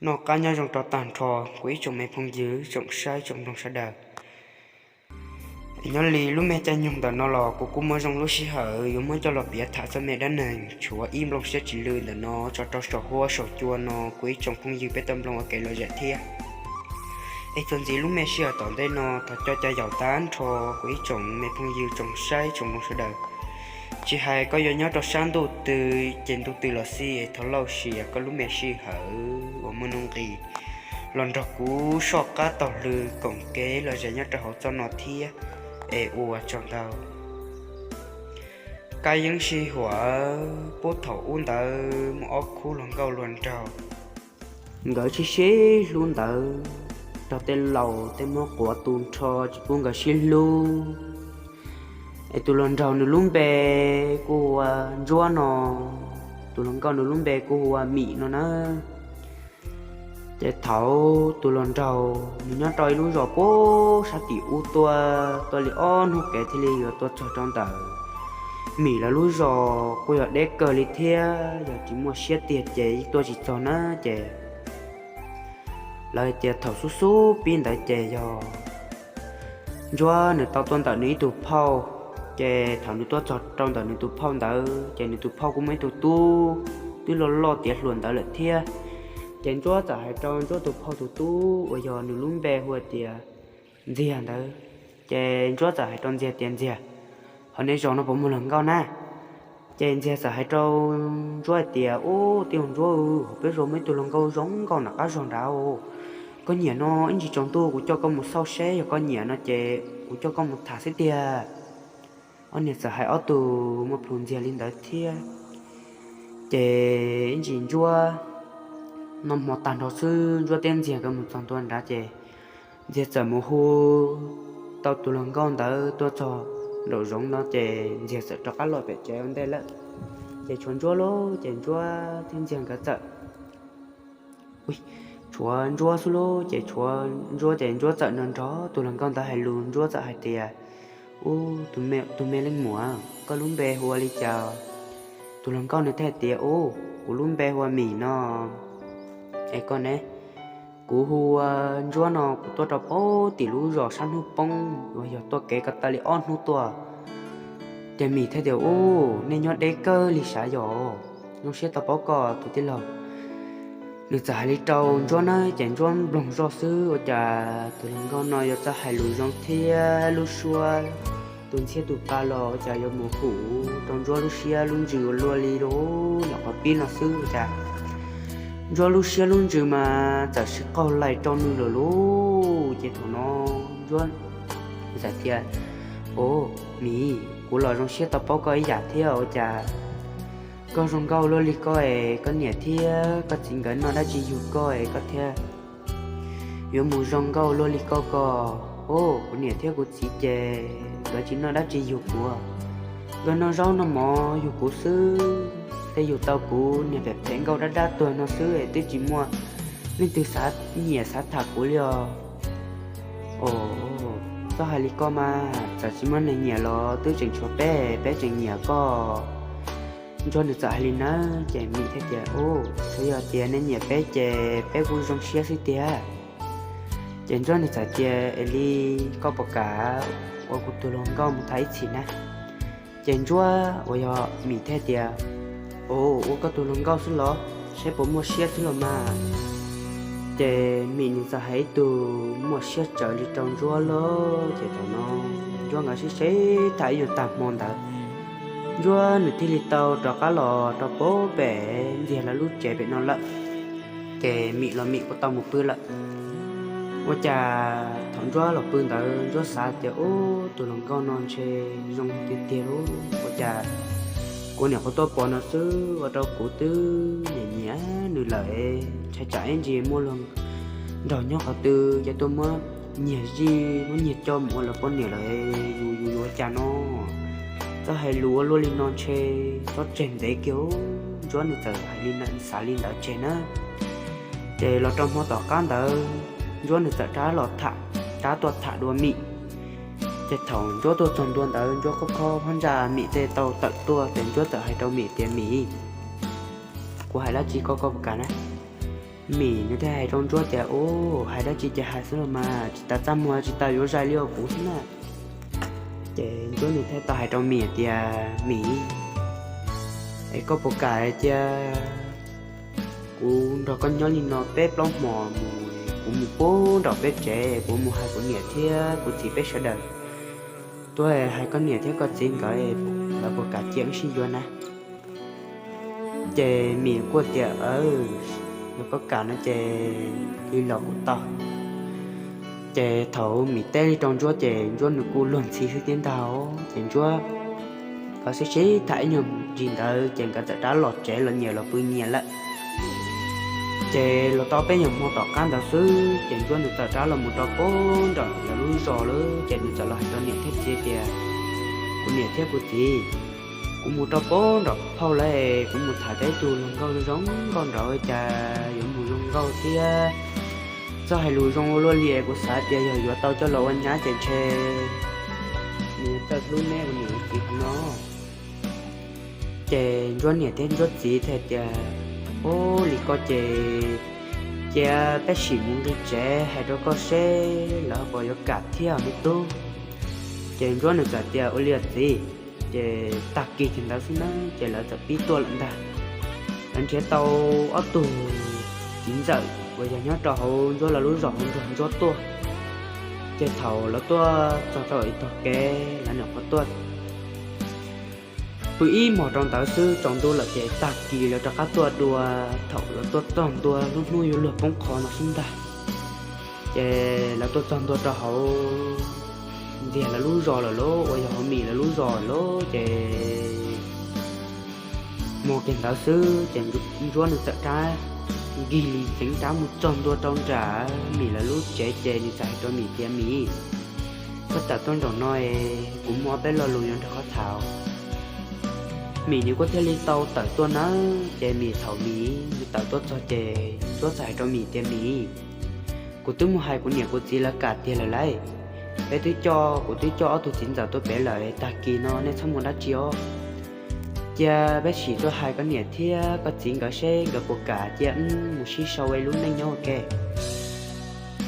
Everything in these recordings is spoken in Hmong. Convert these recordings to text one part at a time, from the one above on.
Noj qab nyob zoo rau tag nrho kuv ib tsoom me phooj ywg tsoom saib tsoom mloog sawv daws. Nyob li lub me caij nyoog ntawm no los kuv kuj muaj zoo lub sij hawm yuav muab coj los piav tham txoj me dab neeg tshuav ib nplooj siab tsis lwj ntawm no tso rau saum huab saum cua no kuv ib tsoom phooj ywg peb tau mloog ua kev lom zem thiab. Es txuas ntxiv lub me sij hawm tom ntej no thov coj cov yaum tag nrho kuv ib tsoom me phooj ywg tsoom saib tsoom mloog sawv daws. Tsis hais koj yuav nyob rau sab ntuj twg ces ntuj twg los xij es thov lauj sia koj lub me sij hawm uas muaj nuj nqis los nrog kuv soj qab taug lw koom kev lom zem nyob rau hauv txoj no thiab. Es ua tsaug ntau. Kab yeeb sij huam, puag thaum ub ntawd muaj ob khub hluas nkauj hluas nraug, nkawd sib sib hlub ntawd, raug tej laus tej muab quav tu nrho tsis pub nkawd sib hlub. Es tus hluas nraug nws lub npe kuj hu ua Ntsuab no, tus hluas nkauj nws lub npe kuj hu ua Mim no na. Ces thaum tus hluas nraug nws nyob rau ib lub zos puag sab tim ub tuaj, tuaj li ob hnub kev thiaj li yuav tuaj txog rau ntawm Mim lawv lub zos kuj yog deb kawg li thiab, yog tsis muaj siab tiag ces yeej tuaj tsis txog na. Ces lawv hais tias thaum xub xub pib ntawd ces yog Ntsuab nws tau tuaj ntawm nws ib tug phauj, ces thaum nws tuaj txog rau ntawm nws tus phauj ntawd ces nws tus phauj kuj muaj ib tug tub twb loj loj tiav hluas ntawd lawm thiab. Ces Ntsuab txawm hais rau Ntsuab tus phauj tus tub uas yog nws lub npe hu tias Ntxiag ntawd, ces Ntsuab txawm hais rau Ntxiag tias, Ntxiag, hauv nej zos no puas muaj hluas nkauj na? Ces Ntxiag txawm hais rau Ntsuab hais tias, Ub, tij laug Ntsuab, hauv peb zos muaj ib tug hluas nkauj zoo nkauj nram qab zog nrad. Koj nyiam no ib ntsis tsaus ntuj kuv coj koj mus xauj seb, yog koj nyiam no ces kuv coj koj mus tham xwb tiag. Ob niag txawm hais ob tug muaj plhus Ntxiag li ntawd thiab. Ces ib ntsis Ntsuab noj hmo tag nrho xwb, Ntsuab thiab Ntxiag nkawd mus txog ntua nrad ces Ntxiag txawm mus hu tau tus hluas nkauj ntawd tuaj txog nraum zoov no ces Ntxiag txawm rov qab los pem tsev ua ntej lawm. Ces tshuav Ntsuab lauj, ces Ntsuab thiab Ntxiag nkawd txawm, tshuav Ntsuab xwb lauj, ces tshuav Ntsuab ces Ntsuab txawm nrog nrog tus hluas nkauj ntawd hais lus, Ntsuab txawm hais tias, Ub, tus me leej muam, koj lub npe hu ua li cas? Tus hluas nkauj nws thiaj tias, Ub, kuv lub npe hu ua Mim no. Es koj ne? Kuv hu ua Ntsuab no, kuv tuaj rau puag tim lub zos sab hnub poob uas yog tuaj kev ko taw li ob hnub tuaj. Ces Mim thiaj tias, Ub, nej nyob deb kawg li sav yom, zoo siab tau paub koj tus tij laug. Nws txawm hais li rau Ntsuab na, ces Ntsuab nploog zoj xwb ua cas tus hluas nkauj no yuav txawj hais lus zoo thiab lub suab tus ntxhiab tus pa los ua cas yuav mus hum rau Ntsuab lub siab lub ntsws ua luaj li lauj. Nyuam qhuav pib no xwb ua cas Ntsuab lub siab lub ntsws mas txawm sib qaug lais rau nws lawm lauj. Ces thaum no Ntsuab txawm tias, Au, Mim, kuv los zoo siab tau paub koj ib yam thiab, ua cas koj zoo nkauj luaj li koj es koj niam thiab koj txiv nkawd noj dab tsi yug koj es koj thiaj yuav mus zoo nkauj luaj li koj ko? Au, kuv niam thiab kuv txiv ces nkawd tsis noj dab tsi yug kuv, nkawd noj zaub noj mov yug kuv xwb, thiaj yug tau kuv niag phem phem nkauj dab dab tuag no xwb es twb tsis muaj leej twg xav nyiam xav tham kuv li os. Au, koj hais li koj mas, txawm tsis muaj neeg nyiam los twb tseem tshuav peb, peb tseem nyiam koj. Ntsuab nws txawm hais li nawb, ces Mim thiaj tias, Au, tsuas yog tias nej nyiam peb ces peb kuj zoo siab xwb tiag. Ces Ntsuab nws txawm tias, Es li koj puas kam ua kuv tus hluas nkauj mus tham ib txhis na? Ces Ntsuab uas yog Mim thiaj tias, Au, ua koj tus hluas nkauj xwb los, saib puas muaj siab xwb los mas. Ces Mim nws txawm hais ib tug muaj siab tsawv li rau Ntsuab lauj. Ces thaum no Ntsuab nkawd sib seb tham ib nyuag tag hmo ntawd, Ntsuab nws thiaj li tau rov qab los rau puag pem Ntxiag lawv lub tsev pem no lawm. Ces Mim los Mim kuj tau mus pw lawm. Ua cas thaum Ntsuab los pw ntawd Ntsuab xav tias, Ub, tus hluas nkauj no ntshe zoo tiag tiag lauj, ua cas kuv nyuam qhuav tuaj pom no xwb ua rau kuv twb nyiam nyiam nws lawm, ntshai tsam ib ntsis muaj luag nraug nyob qhov twg ces tuaj muab nyiag zij muab nyiag coj mus ua lawv poj niam lawm, yus yus yuav ua cas no? Txhob hais lus ua luaj li no, ntshe txhob tseg ntev kiag. Ntsuab nws txawm hais li ntawd, xav li ntawd tseg na. Ces los rau hmo tom qab ntawd Ntsuab nws txawm rov los tham, rov tuaj tham dua Mim. Ces thaum Ntsuab tuaj txog ntua ntawd Ntsuab khob khob phab ntsa, Mim thiaj tau tawm tuaj ces Ntsuab txawm hais rau Mim tias, Mim, kuv hais dab tsi koj, koj puas kam na? Mim nws thiaj hais rau Ntsuab tias, Ub, hais dab tsi ces hais xwb los mas, tsis tas txaj muag tsis tas yuav zais li os kuv xwb na. Ces Ntsuab nws thiaj tau hais rau Mim tias, Mim, es koj puas kam cia kuv nrog koj nyob li no peb plaub hmos mus, kuv mus puag nram peb tsev, kuv mus hais kuv niam thiab kuv txiv peb sawv daws tuaj hais koj niam thiab koj txiv nkawd, lawv puas kam cia wb sib yuav na? Ces Mim kuj tias, Aws, yog koj kam no ces li los kuv tau. Ces thaum Mim teb li rau Ntsuab ces Ntsuab nws kuj luag ntxhi xwb thiab ntag. Ces Ntsuab nkawd sib sib tham ib nyuag ntsis ntawd ces nkawd txawm rov los tsev los nyias los pw nyias lawm. Ces los tau peb nyuag hmo tom qab ntawd xwb ces Ntsuab nws txawm rov los mus rau puag nram lawv lub zos lawm ces nws txawm los hais rau niam thiab txiv tias, Kuv niam thiab kuv txiv, kuv mus rau puag nram phauj lawm, kuv mus tham tau ib tug hluas nkauj zoo nkauj nraud, cas yuav mus zoo nkauj thiab txawj hais lus zoo ua luaj li, kuv xav tias yog yuav tau coj los ua nyab ces ntshe nws yuav txawj hlub neb ua niam ua txiv no. Ces Ntsuab niam thiab Ntsuab txiv thiaj tias, Ub, li ko ces cia peb sim mus nqis tsev hais rau koj seb lawv puas yuav kam thiab me tub. Ces Ntsuab nws txawm tias, Ua li os txiv. Ces tag kis ntawd xwb na ces lawv txawm pib tuaj lawm ntag. Lawv nrhiav tau ob tug txiv ntxawm uas yog nyob rau hauv Ntsuab lawv lub zos hauv nrog Ntsuab tuaj. Ces thaum lawv tuaj txog rau ib tog kev lawv nyuam qhuav tuaj pw ib hmos rau ntawd xwb tsaus ntuj lawm ces tag kis lawv rov qab tuaj dua. Thaum lawv tuaj txog ntua lub hnub yuav luag poob qho no xwb ntag, ces lawv tuaj txog ntua rau hauv Ntxiag lawv lub zos lawm lauj, uas yog hauv Mim lawv lub zos lawm lauj. Ces hmo kiag ntawd xwb ces Ntsuab nws txawm rov nkig li ntxeev rov mus txog ntua rau nram Mim lawv lub tsev ces nws txawm hais rau Mim tias, Mim, koj tawm tuaj nraum no es kuv muaj ob peb lo lus yuav nrog koj tham. Mim nws kuj thiaj li tau tawm tuaj nawb. Ces Mim thaum Mim nws tawm tuaj txog ces Ntsuab txawm hais rau Mim tias, Mim, kuv twb mus hais kuv niam kuv txiv lawv kam tiag lawm lauj. Peb twb coj, kuv twb coj ob tug txiv ntxawm tuaj pem lawm, tag kis no nej txhob mus dab tsi os. Cia peb sim tuaj hais koj niam thiab koj txiv nkawd seb nkawd puas kam cia wb mus sib sau ua ib lub neej nyob ua ke.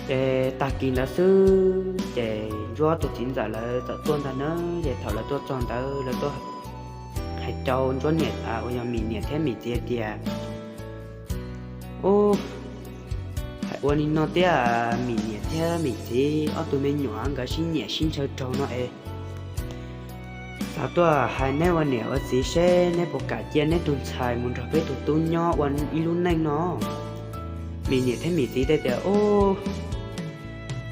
Ces tag kis ntawd xwb ces Ntsuab tus txiv ntxawm lawv txawm tuaj ntag nawb. Ces thaum lawv tuaj txog ntawd lawv tuaj hais rau Ntsuab niam uas yog Mim niam thiab Mim txiv hais tias, Ub, hais ua li no tiag, Mim niam thiab Mim txiv ob tug me nyuam nkawd sib nyiam sib ntshaw raug no es xav tuaj hais neb ua niam ua txiv seb neb puas kam cia neb tus ntxhais mus nrog peb tus tub nyob ua ib lub neej no. Mim niam thiab Mim txiv teb tias, Ub,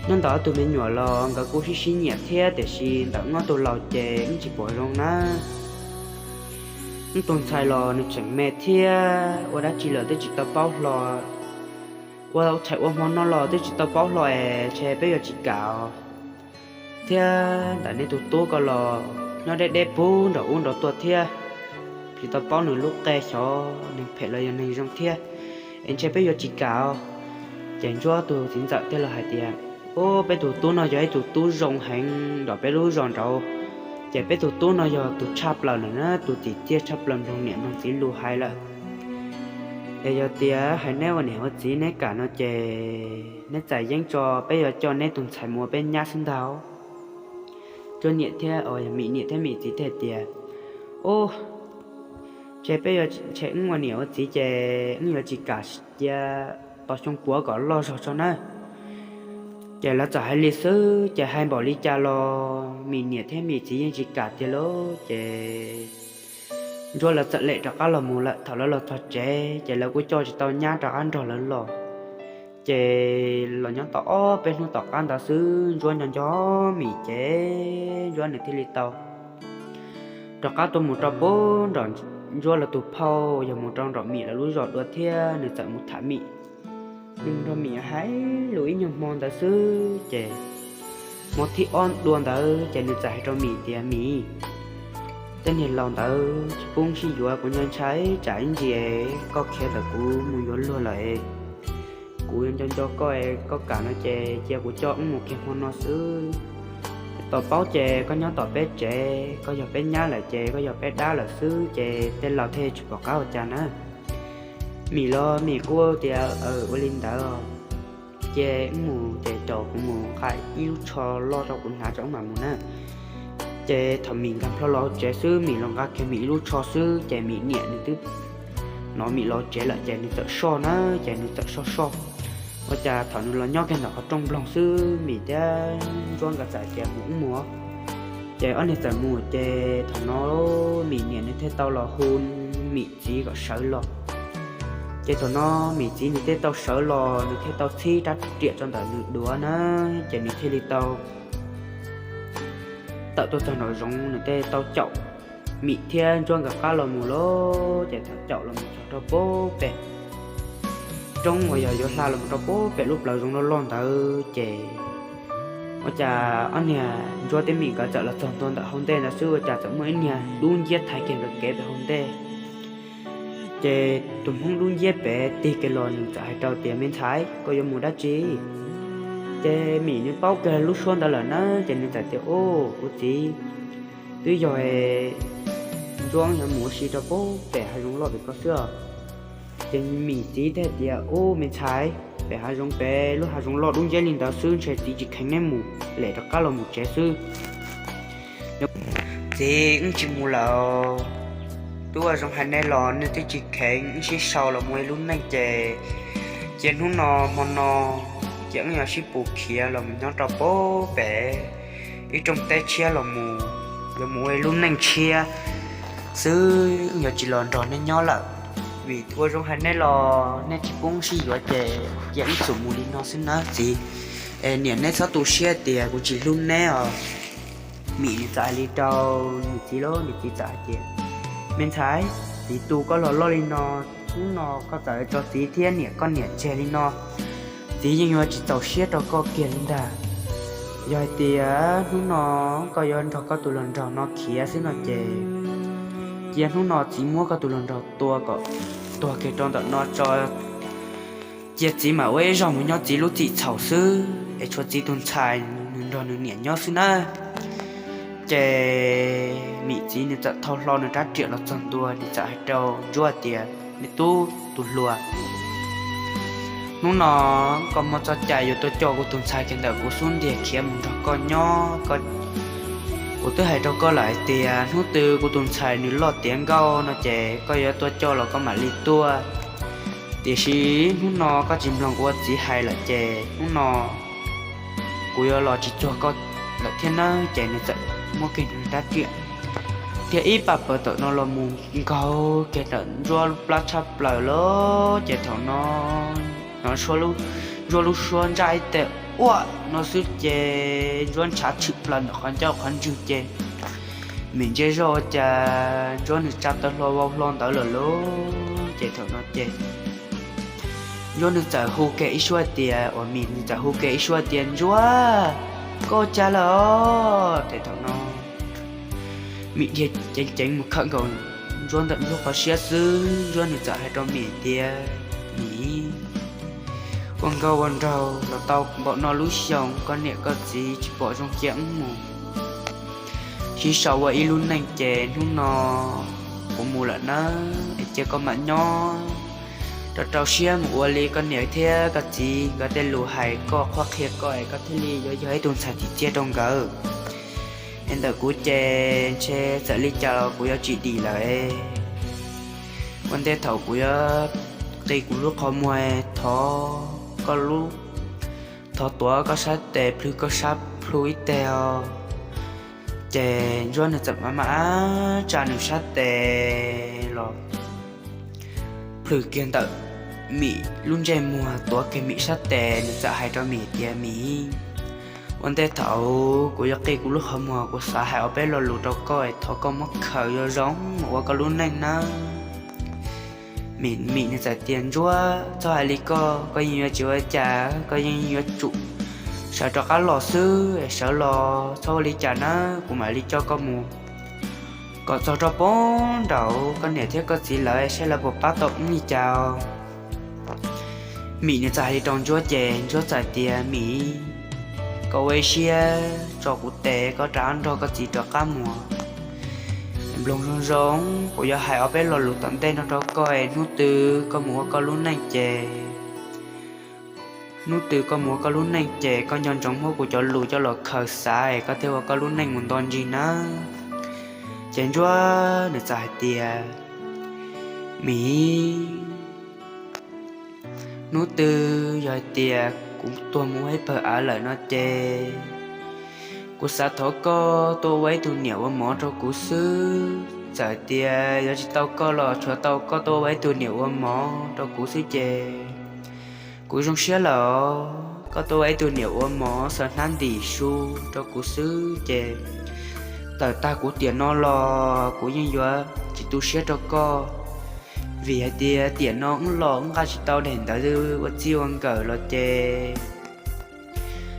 nyob ntawm ob tug me nyuam los nkawd kuj sib sib nyiam thiab tiam sis ntawm wb ob tug laus ces wb tsis pom zoo na. Wb tus ntxhais los nws tseem me thiab ua dab tsi lawm twb tsis tau paub hlo, ua tshais ua hmo no los twb tsis tau paub hlo es ntshe peb yuav tsis kam os. Thiab ntawm nej tus tub ko los nyob deb deb puag nram ub nrad tuaj thiab, tsis tau paub nws lub qe xyov neeg phem los yog neeg zoo thiab, es ntshe peb yuav tsis kam os. Ces Ntsuab tus txiv ntxawm thiaj los hais tias, Ub, peb tus tub no yog ib tug tub zoo heev nram peb lub zos nraud, ces peb tus tub no yog tus tshaj plaws lawm na, tus txim txiaj tshaj plaws mloog niam mloog txiv lus hais lawm. Es yog tias hais neb ua niam ua txiv neb kam no ces neb txais yeeb tso, peb yuav coj neb tus ntxhais mus ua peb nyab xwb ntag. Ntsuab niam thiab, Mim niam thiab Mim txiv thiaj tias, Ub, ntshe peb yuav, ntshe wb ua niam ua txiv ces wb yuav tsis kam cia tos xyoo puav kom loj zog tso nawb. Ces lawv txawm hais li xwb ces hais npaum li cas los Mim niam thiab Mim txiv yeej tsis kam tiag lauj. Ces Ntsuab lawv txawm lem rov qab los mus lawm. Thaum lawv los txog tsev ces lawv kuj coj tsis tau nyab rov qab nrog lawv los. Ces los nyob tau ob peb hnub tom qab ntawd xwb Ntsuab nco nco Mim ces Ntsuab nws thiaj li tau rov qab tuaj mus rau puag nram Ntsuab lawv tus phauj, yog mus rau nram Mim lawv lub zos dua thiab nws txawm mus tham Mim. Nws mus nrog Mim hais lus ib nyuag hmo ntawd xwb ces hmo thib ob dua ntawd ces nws txawm hais rau Mim tias, Mim, tej niag laus ntawd tsis pub sib yuav, kuv ntshai ntshai tsam ib ntsis koj khiav tawm kuv mus yuav luag lawm. Kuv yuav nco nco koj, koj kam no ces cia kuv coj wb mus kiag hmo no xwb. Tau paub ces koj nyob tom peb tsev, koj yog peb nyab lawm ces koj yog peb dab lawm xwb ces tej laus thiaj tsis pom qab ua cas na. Mim los Mim kuj tias, Ua li ntawd ces wb mus ces tos kuv mus nqa ib lub tsho loj rau kuv hnav tso wb mam mus na. Ces thaum Mim nkag plho los tsev xwb, Mim los nqa kiag Mim ib lub tsho xwb ces Mim niam nws twb hnov Mim los tsev lawm ces nws txawm soj na, ces nws txawm soj soj. Ua cas thaum nws los nyob kiag ntawm qhov rooj nploog xwb, Mim thiab Ntsuab nkawd txawm tias mus wb mus. Ces ob niag txawm mus ces thaum no Mim niam nws thiaj tau los hu Mim txiv kom sawv los. Ces thaum no Mim txiv nws thiaj tau sawv los, nws thiaj tau txhib rab riam rau ntawm nws duav na, ces nws thiaj li tau tawm tuaj txog nraum zoov, nws thiaj li tau caum Mim thiab Ntsuab nkawd qab los mus lauj. Ces thaum caum los mus txog rau pem roob uas yog yuav hla los mus rau pem lub plawv zoov loj loj ntawd ces ua cas ob niag Ntsuab thiab Mim nkawd txawm los txog ntua ntawm hauv ntej ntawd xwb ua cas txawm muaj ib niag dub nciab thaiv kiag nkawd kev pem hauv ntej. Ces tus Hmoob dub nciab pem tig kiag los nws txawm hais rau tias, Me ntxhais, koj yuav mus dab tsi? Ces Mim nws paub kiag lub suab ntawd lawm na, ces nws txawm tias, Ub, kuv txiv, twb yog Ntsuab yuav mus ua si rau pem hav zoov loj pem ko xwb os. Ces Mim txiv thiaj tias, Ub, me ntxhais, pem hav zoov pem lub hav zoov loj dub nciab li ntawd xwb ntshe txiv tsis kheev neb mus, lem rov qab los mus tsev xwb. Txiv, wb tsis mus lawm. Twb ua zoo hais nej los nej twb tsis kheev wb sib sau los mus ua ib lub neej ces cia hnub no hmo no ces wb yuav sib pus khiav los mus nyob rau pem ib rooj teb tshiab los mus, los mus ua ib lub neej tshiab xwb, wb yuav tsis los nrog nej nyob lawm. Vim ua zoo hais nej los nej tsis pub wb sib yuav ces cia wb txum mus li no xwb nawb txiv. Es niam neb txhob tu siab tias kuv tsis hlub neb os. Mim nws txawm hais li rau nws txiv lauj, nws txiv txawm hais tias, Me ntxhais, txiv tu koj los loj li no, hnub no koj txawm tso txiv thiab niam koj niam tseg li no, txiv yeej yuav tsis txaus siab rau koj kiag li ntag. Yog hais tias hnub no koj yuav nrog koj tus hluas nraug no khiav xwb no ces cia hnub no txiv muab koj tus hluas nraug tua kom tuag kiag rau ntawm no tso, cia txiv mam ua ib zaug mus nyob txiv lub txim txhaum xwb es tshuav txiv tus ntxhais nws nrog nws niam nyob xwb nawb. Ces Mim txiv nws txawm thau hlo nws rab riam los txog ntua, nws txawm hais rau Ntsuab tias, Me tub, tus hluas, hnub no koj muaj txoj cai yuav tuaj coj kuv tus ntxhais kiag ntawm kuv xub ntiag khiav mus nrog koj nyob. Kuv twb hais rau koj lawm hais tias hnub twg kuv tus ntxhais nws loj tiav nkauj no ces koj yuav tuaj coj los koj mam li tuaj. Tiam sis hnub no koj tsis mloog kuv ua txiv hais lawm ces hnub no kuv yuav los tsis txuag koj lawm thiab nawb. Ces nws txawm muab kiag nws rab riam thiab ib paj paws tawm no los mus nkaug kiag ntawm Ntsuab lub plab tshaj plaws lawm. Ces thaum no, no Ntsuab lub suab ntsaj ib teg uaj no xwb ces Ntsuab ntshav tshwm plaws ntawm qhov ncauj qhov ntswg ces Mim ntsia zoj ua cas Ntsuab nws tsa taw hlo vau hlo ntawd lawm lauj. Ces thaum no ces Ntsuab nws txawm hu kiag ib suab tias, uas Mim nws txawm hu kiag ib suab tias, Ntsuab, koj ua cas lawm os? Ces thaum no Mim dhia ceev ceev mus khawm nkaus Ntsuab ntawm Ntsuab qhov siab xwb, Ntsuab nws txawm hais rau Mim tias, Mim, ua nkauj ua nraug los tau npaum no lub xyoo, koj niam koj txiv tsis pom zoo cia wb mus sib sau ua ib lub neej ces hnub no kuv mus lawm nawb, es cia koj mam nyob rau rau siab mus ua li koj niam thiab koj txiv nkawd tej lus hais koj qhuab qhia koj es koj thiaj li yuav yog ib tug ntxhais tsim txiaj rau nkawd. Es ntawm kuv ces ntshe txawm li cas los kuv yuav tsis dim lawm. Ua ntej thaum kuv yuav qi kuv lub qhov muag, thov koj lub, thov tuav koj sab tes, plhws koj sab plhu ib teg os. Ces Ntsuab nws txawm mam mam tsa nws sab tes los plhws kiag ntawm Mim lub ntsej muag, tuav kiag Mim sab tes, nws txawm hais rau Mim tias, Mim, ua ntej thaum kuv yuav qi kuv lub qhov muag, kuv xav hais ob peb lo lus rau koj, thov koj muab khaws zoo zoo ua koj lub neej nawb. Mim nws txawm tias, Ntsuab, txhob hais li koj, koj yeej yuav tsis ua cas, koj yeej yuav tsum sawv rov qab los xwb, sawv los txhob ua li cas nawb, kuv mam li coj koj mus kom txog rau pem nraud koj niam thiab koj txiv lawv saib lawv puas pab tau wb li cas. Mim nws txawm hais li rau Ntsuab ces Ntsuab txawm tias, Mim, koj ua ib siab tso kuv tes, koj rov nrog koj txiv rov qab mus. Mloog zoo zoo, kuv yuav hais ob peb lo lus tom ntej no rau koj es hnub twg koj mus ua koj lub neej ces, hnub twg koj mus ua koj lub neej ces koj nco ntsoov muab kuv cov lus coj los khaws xav es koj thiaj ua koj lub neej mus nto ntsis nawb. Ces Ntsuab nws txawm hais tias, Mim, hnub twg yog hais tias kuv tuag mus ua ib pawg av lawm no ces kuv xav thov koj tuaj ua ib tug niam ua mov rau kuv xwb. Txawm tias yuav tsis tau koj los tshuav tau koj tuaj ua ib tug niam ua mov rau kuv xwb ces kuv zoo siab lawm. Koj tuaj ua ib tug niam ua mov xaws hnab ntim su rau kuv xwb ces tawm tag kuv tiam no los kuv yeej yuav tsis tu siab rau koj, vim hais tias tiam no wb los wb nqa tsis tau daim ntawv ua txij ua nkawm los ces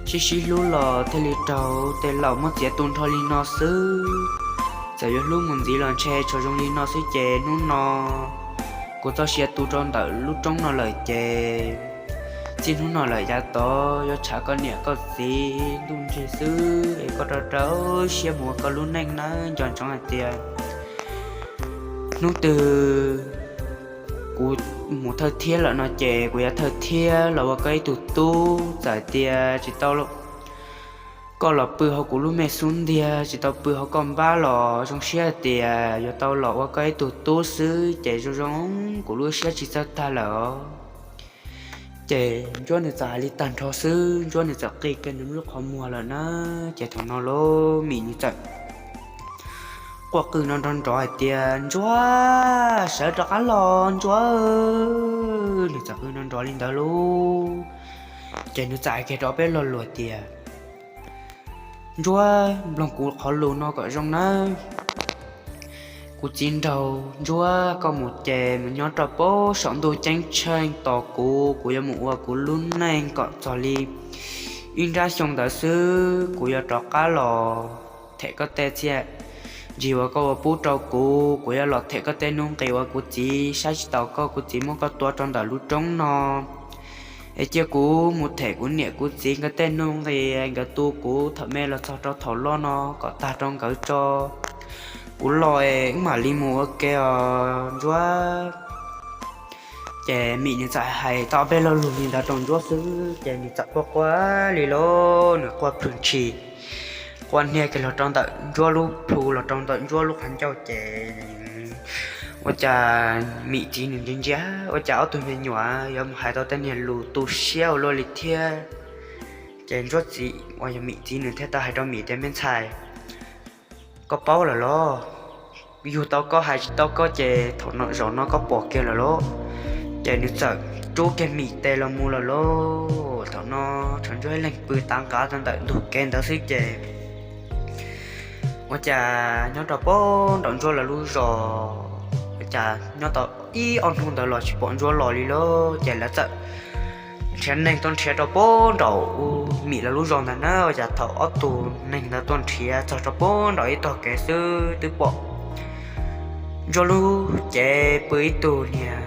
sib sib hlub los thiaj li raug tej laus muab txiav tu nrho li no xwb. Txawm yuav hlub mus ntxiv los ntshe tsuas zoo li no xwb ces hnub no kuv txoj sia tu rau ntawm lub roob no lawm ces txij hnub no lawm yav tod yuav tshav koj niam koj txiv ntuj nrig xwb es koj rau rau siab mus ua koj lub neej nawb. Nco ntsoov hais tias hnub twg kuv mus thawj thiab lawm no ces kuv yuav thawj thiab los ua koj ib tug tub. Txawm tias tsis tau koj los pw hauv kuv lub me xub ntiag, tsis tau pw hauv koj npab los zoo siab hais tias yuav tau los ua koj ib tug tub xwb ces zoo zoo kuv lub siab tsis txawj tag lawm os. Ces Ntsuab nws txawm hais li tag nrho xwb, Ntsuab nws txawm qi kiag nws lub qhov muag lawm na. Ces thaum no lub Mim nws txawm quaj qw no nrov nrov hais tias, Ntsuab, sawv rov qab los Ntsuab. Nws txawm qw no nrov li ntawd lauj. Ces nws txawm hais kiag rau peb lo lus tias, Ntsuab, mloog kuv qhov lus no kom zoo nawb. Kuv txiv nraug Ntsuab, koj mus ces mus nyob rau pem saum ntuj ceeb tsheej tos kuv, kuv yuav mus ua kuv lub neej kom txog li ib nrab xyoo ntawd xwb kuv yuav rov qab los them koj tej txiaj ntsig uas koj ua pub rau kuv. Kuv yuav los them koj tej nuj nqis uas kuv txiv saib tsis taus koj, kuv txiv muab koj tua rau ntawm lub roob no. Es cia kuv mus them kuv niam kuv txiv nkawd tej nuj nqis nkawd tu kuv thaum me los txog rau thaum loj no kom tag rau nkawd tso. Kuv los es wb mam li mus ua ke os Ntsuab. Ces Mim nws txawm hais tau peb lo lus li ntawd rau Ntsuab xwb ces nws txawm quaj quaj li lauj, nws quaj plhws ntshis, quaj niag kiag los rau ntawm Ntsuab lub plhu los rau ntawm Ntsuab lub qhov ncauj ces ua cas Mim txiv nws ntsia ntsia, ua cas ob tug me nyuam yuav mus hais tau tej niag lus tu siab ua luaj li thiab. Ces Ntsuab txiv uas yog Mim txiv nws thiaj tau hais rau Mim tias, Me ntxhais, koj paub lawm los? Yug tau koj hais tsis tau koj ces thaum no zaum no koj pom kiag lawm lauj. Ces nws txawm rub kiag Mim tes los mus lawm lauj. Thaum no tshuav Ntsuab ib leeg pw tav nqav rau ntawm ntug kev ntawd xwb ces ua cas nyob rau pem nraum Ntsuab lawv lub zos, ua cas nyob tau ib ob hnub ntawd los tsis pom Ntsuab los li lauj. Ces lawv txawm nrhiav neeg tuaj nrhiav rau pem nraum Mim lawv lub zos ntawd na. Ua cas thaum ob tug neeg ntawd tuaj nrhiav txog rau pem nraum ib tog kev xwb twb pom Ntsuab lub cev pw ib tug niag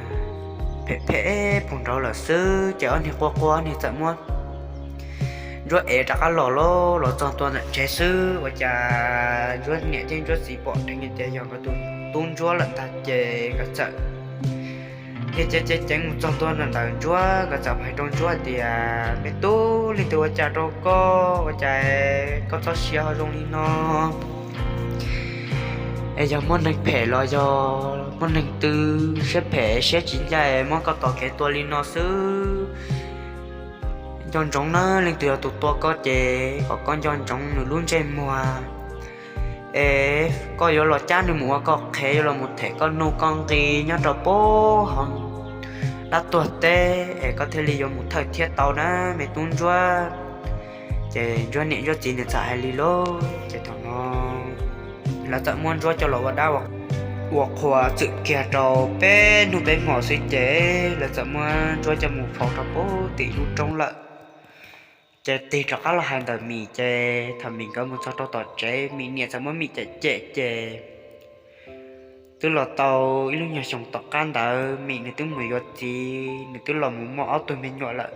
phem phem puag nraud lawm xwb. Ces ob niag quaj quaj, ob niag txawm muab Ntsuab ev rov qab los lauj. Los txog ntua ntawm tsev xwb ua cas Ntsuab niam thiab Ntsuab txiv pom dheev tias yog nkawd tus tub Ntsuab lawm ntag ces nkawd txawm ceev ceev ceev mus txog ntua ntawm Ntsuab, nkawd txawm hais rau Ntsuab tias, Me tub, leej twg ua cas rau koj, ua cas koj txoj sia ho zoo li no? Es yog muaj neeg phem los yog muaj neeg twg siab phem siab tsis ncaj muab koj tom kev tua li no xwb? Nco ntsoov na, leej twg yog tus tua koj ces kom koj nco ntsoov nws lub ntsej muag. Es koj yuav los cab nws mus ua koj qhev, yuav los mus them koj nuj koj nqi nyob rau pem hauv dab tuag teb es koj thiaj li yuav mus thawj thiab tau na, me tub Ntsuab. Ces Ntsuab niam Ntsuab txiv nws txawm hais li lauj. Ces thaum no lawv txawm muab Ntsuab coj los ua dab ua qhua txwm kiag rau peb hnub peb hmo xwb ces lawv txawm muab Ntsuab coj mus faus rau pem tim lub roob lawm. Ces tig rov qab los hais ntawm Mim ces thaum Mim nkawd mus txog rau tom tsev, Mim niam txawm muab Mim cem cem ces twb los tau ib lub nyuag xyoo tom qab ntawd Mim nws twb mus yuav txiv, nws twb los mus muaj ob tug me nyuam lawm.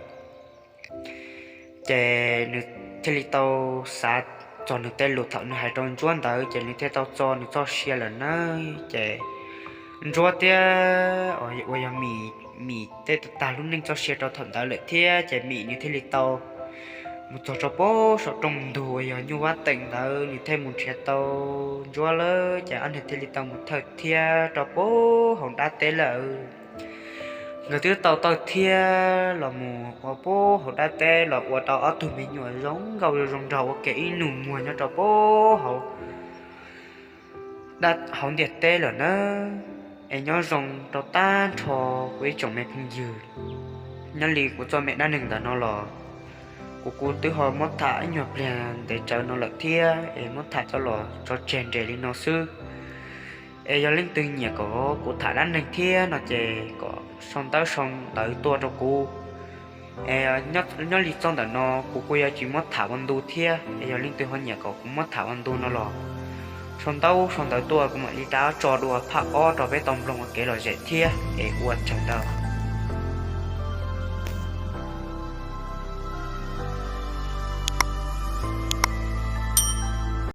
Ces nws thiaj li tau xav txog nws tej lus thaum nws hais rau Ntsuab ntawd ces nws thiaj tau txo nws txoj sia lawm nawb. Ces Ntsuab thiab uas yog Mim, Mim tej tag lub neej txoj sia rau thaum ntawd lawm thiab ces Mim nws thiaj li tau mus txog rau pem saum rooj ntug uas yog Nyuj Vab Teem ntawd, nws thiaj mus nrhiav tau Ntsuab lawm ces ob niag thiaj li tau mus thawj thiab rau pem hauv dab teb lawm. Nkawd twb tau thawj thiab los mus ua pem hauv dab teb los ua tau ob tug me nyuam zoo nkauj zoo nraug ua ke ib nus muag nyob rau pem hauv dab hauv ntiaj teb lawm nawb. Es nyob zoo rau tag nrho kuv ib tsoom me phooj ywg, nyob li kuv txoj me dab neeg ntawm no los kuv kuj twb ho muab tham ib nyuag pliag ntev tsawv no lawm thiab es muab tham coj los tso tseg nres li no xwb. Es yog leej twg nyiam kom kuv tham dab neeg thiab no ces kom sau ntawv sau ntawv tuaj rau kuv. Es nyob li txog ntawm no kuv kuj yuav tsis muab tham ua ntu thiab, es yog leej twg ho nyiam kom kuv muab tham ua ntu no los sau ntawv sau ntawv tuaj kuv mam li rov tso dua phaj ob rau peb tau mloog ua kev lom zem thiab es ua tsaug ntau.